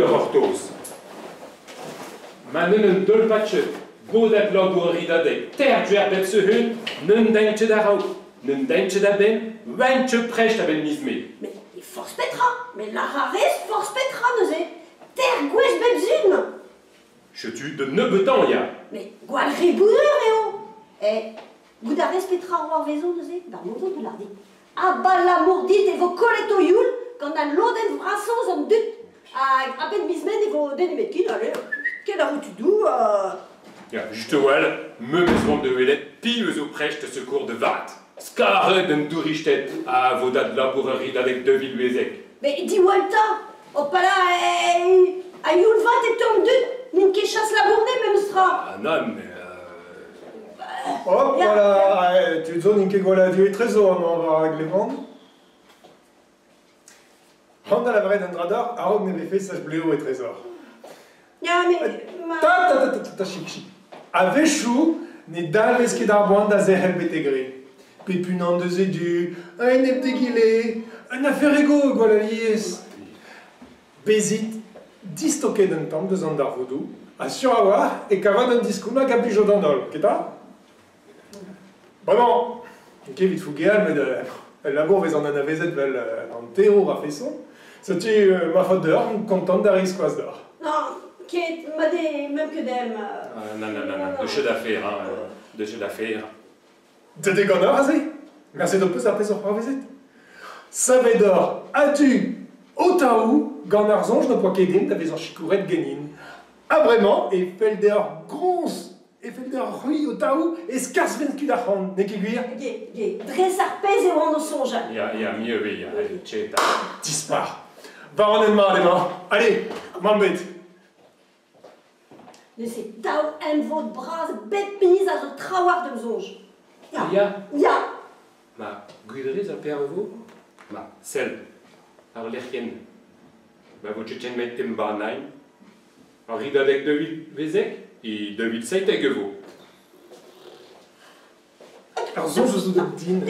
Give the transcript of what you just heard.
o c'hortoz. Ma n'eun un dolpatchet, bodad labour ur ridadeg, ter duer bep sehun, n'eun daint ket a-raok, n'eun daint ket a-benn, oaint ket prest a-benn miz Mae. Met e forzh petra, met lâr a rez forzh petra neuze, ter gwech bep sun. Setu da nebeutañ ya. Met gwall re boudeur eo. Eh, goût a rez petra c'hoarvezo neuze? D'ar moto de lâr dit. Abalamour dit e vo kollet o youl gant al lodenn vrasañ eus an dud. Hag a-benn miz Mae ne vo den ebet ken, allez, ken a vo tudoù. Ya, just a-walc'h, memes vont da welet piv eus ho prest da sekour da vat. Skaret an douristed a vo da labour ur ridadeg 2016. Met diwall 'ta, hopala, a-youl vat e teu an dud, n'int ket chas labour-ne memes tra. Ah nann, mais... Hop, voilà, tud zo n'int ket gwall a-du etrezo amañ war ar glevan. C'hoant da lavaret un dra deoc'h a-raok ne vefe sach-blev etrezoc'h. Ya, met... Ma... Ta, ta, ta, ta, ta, chik, chik. A-wechoù ne dalvez ket ar boan da zerc'hel betek re. Pep unan deus e du, a-enep d'egile, un afer ego gwall alies. Bezit distoket un tamm deus an darvoudoù ha sur a-walc'h e kavot un diskoulm hag a blijo d'an holl, keta? Bremañ, n'eo ket evit fougeal, met el labour 'vez an anavezet 'vel an terour a-feson. Setu ma faot deoc'h, on kontant da reiñ skoaz deoc'h. Non, ket, ma de, meump ket em... Non, non, non, non, deus ket d'affaire, hein, deus ket d'affaire. Deut eo ganeoc'h aze? Merzet ho peus ar pezh oc'h c'hoarvezet? Savet oc'h a-du ho-taou gant ar soñj n'ho poa ket din da vezañ sikouret ganin. Ha bremañ e fell deoc'h groñs e fell deoc'h c'hwi ho-taou e skarzhfent kuit ac'hann, n'eo ket gwir? Ge, ge, dres ar pezh e oan o soñjal. Ya, ya, mieux oui, ya, tcheta. Dispar. War an hent mat emañ. Allez, mamm bet. Neuze daou emvod bras bep miz a zo trawalc'h d'am soñj. Ya. Ya. Ya. Ma, gwir ar per vo? Ma, sell, ar lec'hienn. Ma vo ket met embannain. Ar ridadeg 2000 e 2017 e vo. Ar soñj zo deut din.